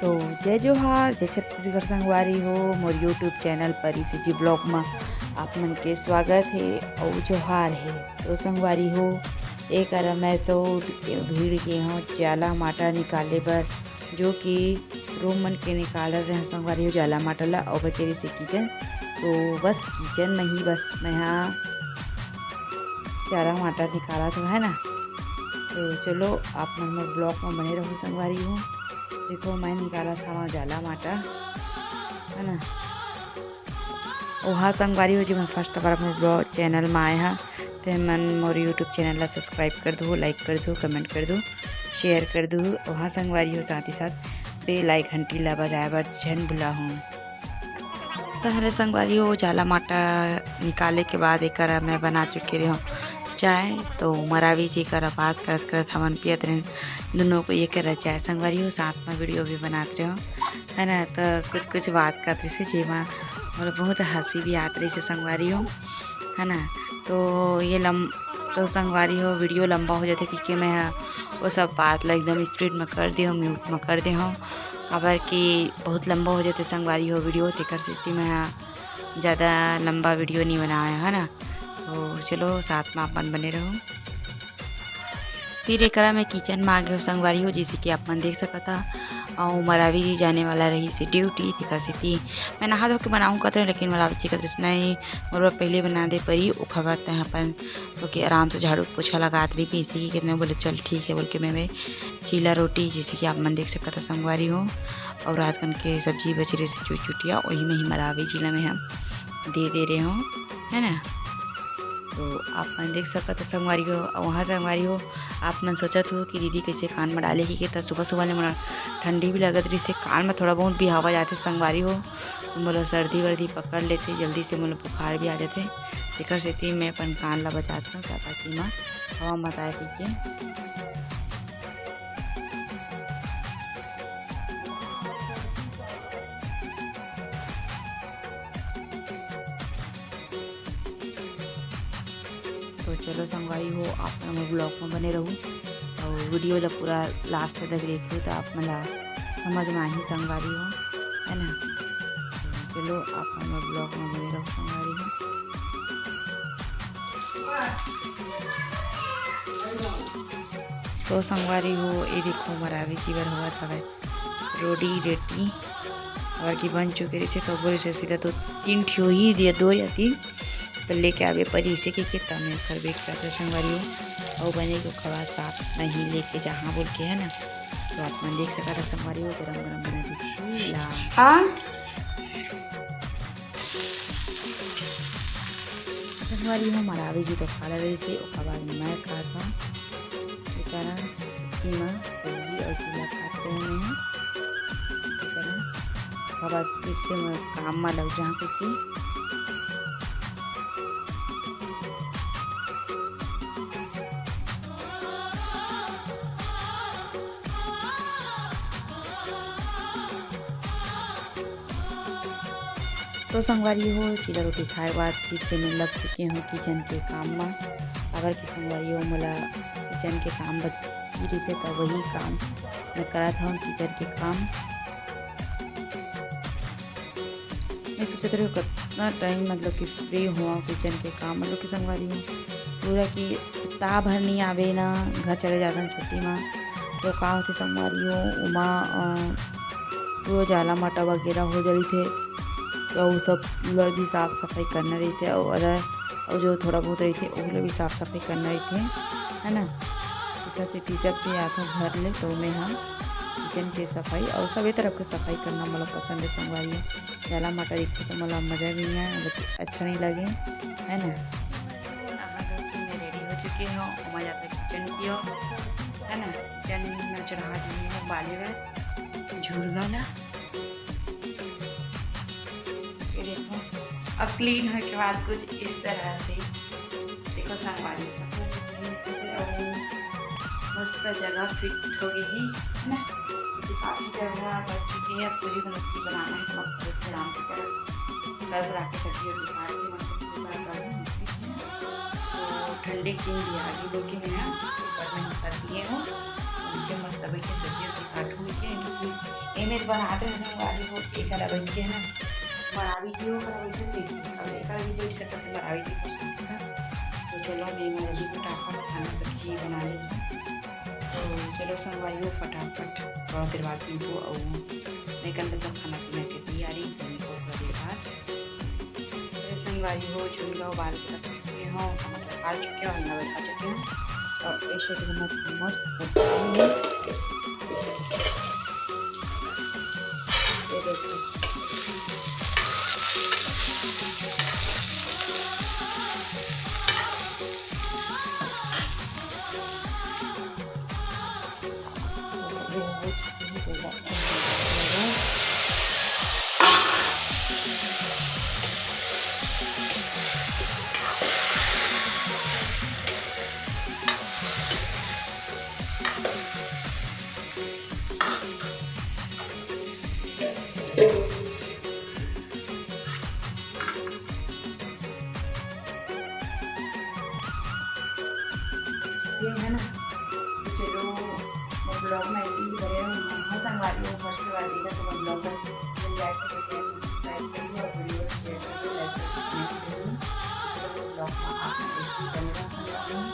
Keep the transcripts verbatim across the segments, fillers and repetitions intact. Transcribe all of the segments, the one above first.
तो जय जोहार, जय छत्तीसगढ़ संगवारी हो। मोर YouTube चैनल परी सीजी ब्लॉग म आप मन के स्वागत हे अउ जोहार हे। तो संगवारी हो, ए करा मैं सो भीड़ गे हौं जाला माटा निकाले बर, जो कि रूम मन के निकालत रहें संगवारी हो जाला माटा ला, अउ बचे रहिसे किचन। तो बस किचन में ही बस मैं हा चारा माटा निकालत हौं, है ना। तो चलो आप मन मोर ब्लॉग में बने रहो संगवारी हो। देखो मैं निकालत हौं जाला माटा, है ना। ओहा संगवारी हो, जेमन फर्स्ट बार मोर ब्लॉग चैनल में आए हा, ते मन मोर YouTube चैनल ला सब्सक्राइब कर दो, लाइक कर दो, कमेंट कर दो, शेयर कर दो। ओहा संगवारी हो, साथ ही साथ बेल आइकन घंटी ला बजाए बर झन भुला हूँ। तहरे संगवारी हो, जाला माटा निकाले के बाद एकरा मैं बना चुके रहे हौं चाय। तो मरावी जी करा बात करत करत हमन पियत रहे, दोनों को ये करा चाय संगवारी हो, साथ में वीडियो भी बनात रहे हौं, है ना। तो कुछ कुछ बात करत रहिसे जेमा मोला बहुत हंसी भी आत रहिसे संगवारी हो, है ना। तो ये लम तो संगवारी हो, वीडियो लंबा हो जाथे, क्योंकि मैं हा वो सब बात ला एकदम स्पीड में कर दे हौं, म्यूट में कर दे हौं, काबर कि बहुत लंबा हो जाथे संगवारी हो वीडियो, तेकर सेती मैं हा ज़्यादा लंबा वीडियो नहीं बनाए, है ना। तो चलो साथ में आप मन बने रहो। फिर एकरा मैं किचन में आ गए हौं संगवारी हो, जैसे कि आप मन देख सकत हा, अउ मरावी जी जाने वाला रहिसे ड्यूटी, तेकर सेती मैं नहा धो के बनाऊँ कहत रहें, लेकिन मरावी जी कहत रहिसे, "नहीं, मोर बर पहले बना दे परी, ओखर बाद तैं अपन तो के आराम से झाड़ू पोछा लगात रही।" इसी के मैं बोले, "चल ठीक है," बोल के मैं, मैं चीला रोटी, जैसे कि आप मन देख सकत हा संगवारी हो, अउ राजकन के सब्जी बचे रहिसे चुटचुटिया, वही में ही मरावी जी ला मैं हा दे दे रहे हौं, है ना। तो आप मन देख सकत हा संगवारी हो, अउ वहाँ संगवारी हो, आप मन सोचत हो कि दीदी कैसे कान में डाले ही के, त सुबह सुबह ले मोला ठंडी भी लगत रहिसे, कान में थोड़ा बहुत भी हवा जाथे संगवारी हो, तो मोला सर्दी वर्दी पकड़ लेथे, जल्दी से मोला बुखार भी आ जाथे। तेकर सेती मैं अपन कान ला बचात हौं, ताकि एमा हवा मत आए कहिके। तो चलो संगवारी हो, आप मन मोर ब्लॉग में बने रहू अउ वीडियो ला पूरा लास्ट तक देखियो, तो आप मन ला समझ में आही संगवारी हो, है ना। चलो आप मन मोर ब्लॉग में बने रहू संगवारी हो। तो संगवारी हो, ये देखो मरावी जी बर होवत हवय रोटी रेटी, काबर कि बन चुके रहिसे, तो बोले से सीधा तो तीन ठियो ही दिया, दो या तीन, तो लेके आवे परी इसे के, के तमे करबे करत संगवारी हो, अउ बने के ओखर बाद साथ नहीं लेके जहाँ बोल के, है ना। तो आप मन देख सकत हा संगवारी हो, गरम गरम बना दीजिए ला। हाँ। संगवारी हो, मरावी जी तो खा ले रहिसे, ओकर बाद मैं खात हौं। एकरा सीमा सब्जी अउ चूल्हा खात रहे हैं। एकरा ओकर बाद फिर से मैं काम में लग जाऊँ, क्योंकि तो संगवारी हो, चीला रोटी खाए के बाद फिर से मैं लग चुके हौं किचन के काम म। काबर कि संगवारी हो, मोला किचन के काम बची रहिसे, त वही काम मैं करत हौं, किचन के काम। मैं सोचत रहे कतना टाइम मतलब कि फ्री हों किचन के काम, मतलब कि संगवारी हो, पूरा कि सप्ताह भर नहीं आवे ना, घर चले जाथन छुट्टी म, तो का होथे संगवारी हो, ओमा, अ, पूरा जाला माटा वगैरह हो जा रहिथे, तो वो सब ल भी साफ सफाई करना रहिथे, अउ अदर, अउ जो थोड़ा बहुत रहिथे, ओहू ल भी साफ सफाई करना रहिथे, है ना। तेकर सेती जब भी आथों घर ले, तो मैं हा किचन के सफाई अउ सबे तरफ के सफाई करना मोला पसंद है संगवारी हो। जाला माटा दिखथे तो मोला मजा भी नहीं आए, मतलब कि अच्छा नहीं लगे, है ना। नहा धो के मैं रेडी हो चुके हौं, ओमा जाता किचन की ओर, है ना। किचन में चढ़ा दिए हौं बाले बर झुरगा ला। ये देखो, अब क्लीन होए के बाद कुछ इस तरह से देखो संगवारी हो, मस्त जगह फिट हो गई है, है ना। क्योंकि काफी जगह बच चुकी है, अब पूरी बनती बनाना है, मस्त आराम से कर, कर बना के सब्जी और निकाल के मस्त पूरा कर दूँ। तो ठंडी के दिन भी आगे बोल के मैं ऊपर में कर दिए हूँ, नीचे मस्त बैठ के सब्जी और काटूंगी के, क्योंकि एम मैं तो बनात रहे संगवारी हो, एक हरा बन के है ना, मरावी जी हो, हरा बन के कैसे, अब एक हरा भी बैठ सकत है मरावी जी को साथ साथ। तो चलो, मैं मरावी जी फटाफट खाना सब्जी बना लेती हूँ। तो चलो संगवारी हो, फटाफट थोड़ा देर बाद मिलबो, और मैं कन मतलब खाना पीना के तैयारी, तो मिलबो थोड़ा देर बाद। तो संगवारी हो, चूल्हा उबाल के रख चुके हो, मतलब काट चुके हो, अंडा बैठा चुके हो, और ऐसे एकदम मस्त सब्जी है। ये देखो। ये है ना, चलो, वो ब्लॉग में ऐसे ही बने रहो। हाँ, संगवारी हो, फर्स्ट बार देखा तो वो ब्लॉग में जाके देखते हैं, सब्सक्राइब करिए और वीडियो को शेयर करिए, लाइक करिए, कमेंट करिए। चलो, ब्लॉग में आप लोग देखिए, धन्यवाद संगवारी हो।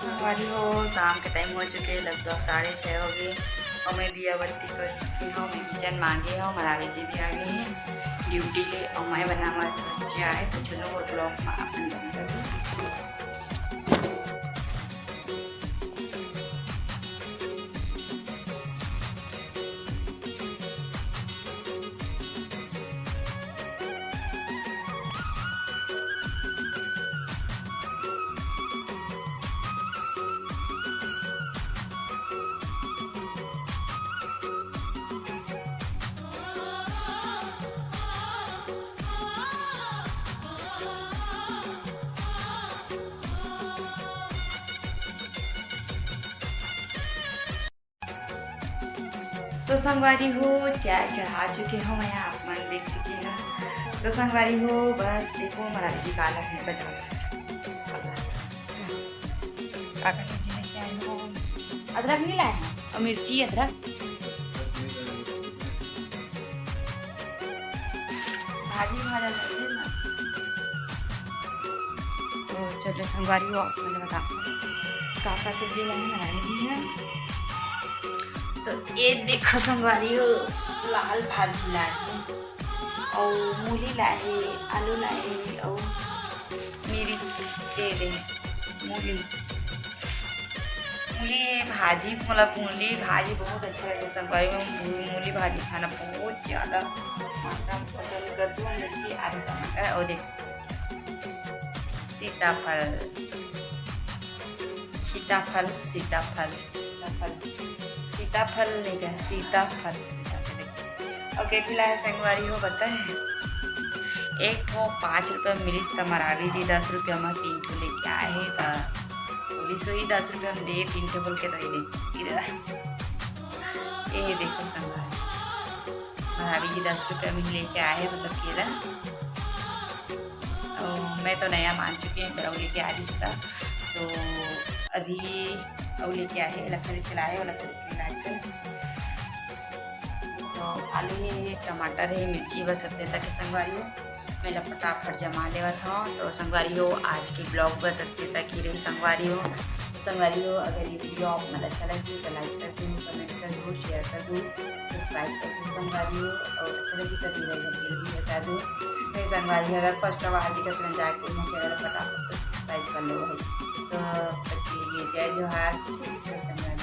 संगवारी हो, शाम के टाइम हो चुके, लगभग साढ़े छः हो गए और मैं दिया बत्ती कर चुकी हूँ। मैं किचन मांगे हूँ, मरावी जी भी आ गए हैं ड्यूटी ले और मैं बनावा जाए। तो चलो, वो ब्लॉग में अपन बने रहो। तो संगवारी हो, चाय चढ़ा चुके हो, मैं आप मन देख चुके हैं। तो संगवारी हो, बस देखो, मरावी जी काला है बाजार से। काका सब्जी लेके आए हो, अदरक नहीं लाए हैं, और मिर्ची, अदरक। भाजी भाजा लगे ना। तो चलो संगवारी हो, आप मन बता, काका सब्जी लाए हैं, मरावी जी हैं। तो ये देखो संगवारी हो, लाल भाजी लाए हैं, और मूली लाए हैं, आलू लाए हैं, और मिर्च, ये दे, मूली। मूली भाजी, मोला मूली भाजी बहुत अच्छा लगता है संगवारी हो। मू-, मूली भाजी खाना बहुत ज़्यादा मात्रा में पसंद करती हूँ। मिर्ची, आलू, टमाटर और देख, सीताफल, सीताफल, सीताफल, सीताफल, सीताफल नहीं कहे, सीताफल। और के खिलाए संगवारी हो, पता है, एक ठो पाँच रुपया मिलिस, त मरावी जी दस रुपया में तीन ठो लेके आए हे, त बोलिस, "वही दस रुपया में दे तीन ठो," बोल के दे दे। इधर ये देखो संगवारी, मरावी जी दस रुपया में लेके आए हे, मतलब कि इधर। और मैं तो नया मान चुकी हूँ, घर लेके आ रही था, तो अभी और लेके आए हे, लखन के लाए, वो लखन के लाए थे। तो आलू हे, टमाटर हे, मिर्ची बस इतने तक के संगवारी हो। मैं ला फटाफट जमा लेवत हूँ। तो संगवारी हो, आज के ब्लॉग बस इतने तक ही रही संगवारी हो। तो संगवारी हो, अगर ये वीडियो आप मन अच्छा लगे तो लाइक कर दो, कमेंट कर दो, शेयर कर दो, सब्सक्राइब कर दो संगवारी हो। और अच्छा लगे तो मेरा ये बिल भी बता दो। नहीं संगवारी, अगर फर्स्ट बार दिखत रह जाके मुझे अगर फटाफट से सब्सक्राइब कर लो भाई। तो तब के लिए जय जोहार, जय छत्तीसगढ़ संगवारी।